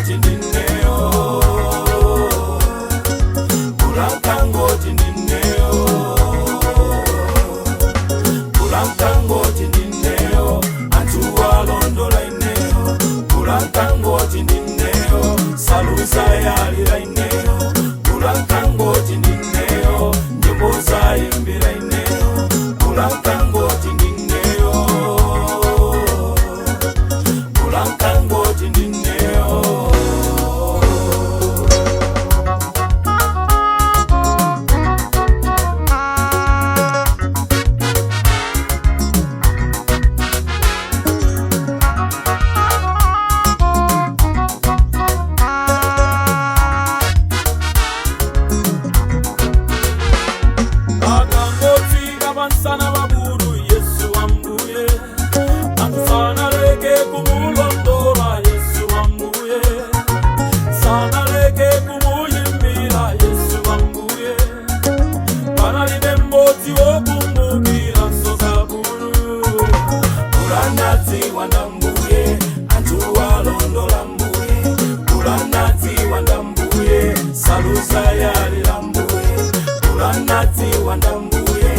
Kulankangoti ndineyo, kulankangoti ndineyo, kulankangoti ndineyo, anthu walondola ineyo, kulankangoti ndineyo, saluza yalira ineyo, kulankangoti ndineyo, nyimbo zayimbira ineyo, kulankangoti ndineyo, kulankangoti ndineyo. Akangotsika pansana pabulu Yesu wambuye, anthu sanaleke kumulondola Yesu wambuye, sanaleke kumuyimbira Yesu wambuye, panalibe mmodzi wokumbukira sozabulu. Kulanadziwa ndambuye, anthu walondola mbuye, kulanadziwa ndambuye, saluza yalira mbuye, kulanadziwa ndambuye,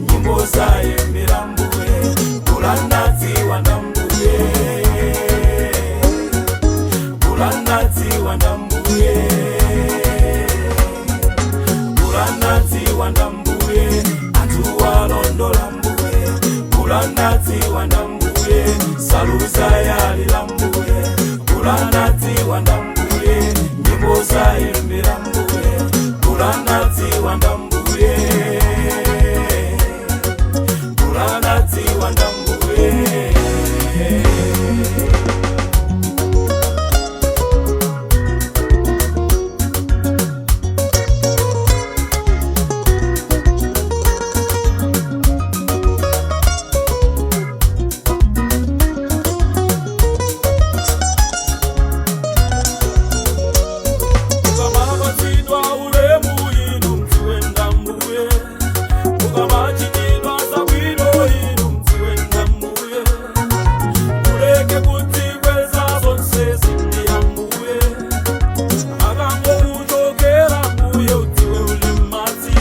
nyimbo zayimbira mbuye, kulanadziwa ndambuye, kulanadziwa ndambuye, kulanadziwa ndambuye, anthu walondola mbuye, kulanadziwa ndambuye, saluza yalira mbuye, kulanadziwa ndambuye, nyimbo zayimbira mbuye, kulanadziwa ndambuye, kulanadziwa ndambuye. Ukamapatsidwa ulemu inu mziwenda mbuye, ukamachitidwa zabwino inu mziwenda mbuye, muleke kudzikweza zonse zindiya mbuye, akangokuchokera mbuye udziwe uli m'madzi.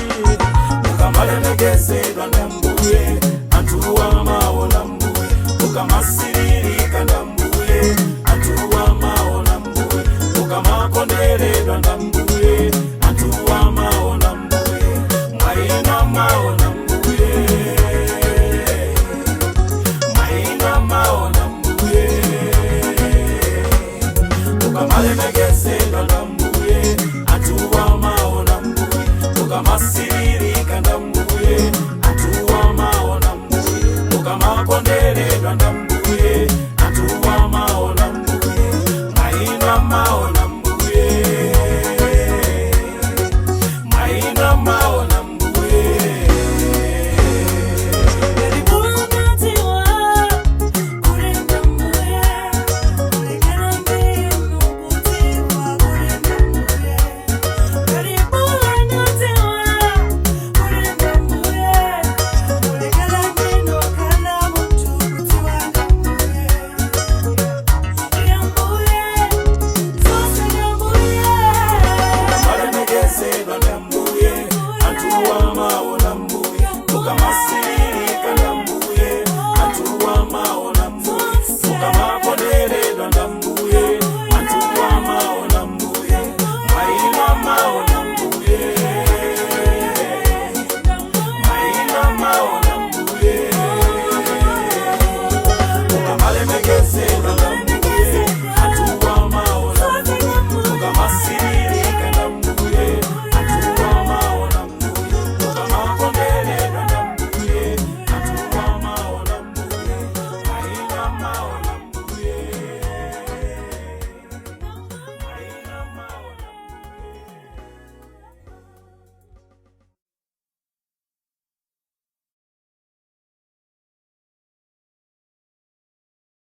Ukamalemekezedwa ndambuye, anthu amaona mbuye, ukamasiririka ndambuye, anthu amaona mbuye, ukamakonderedwa ndambuye, anthu amaona mbuye, mwaina maona mbuye, mwaina maona mbuye, ukamalemekezedwa.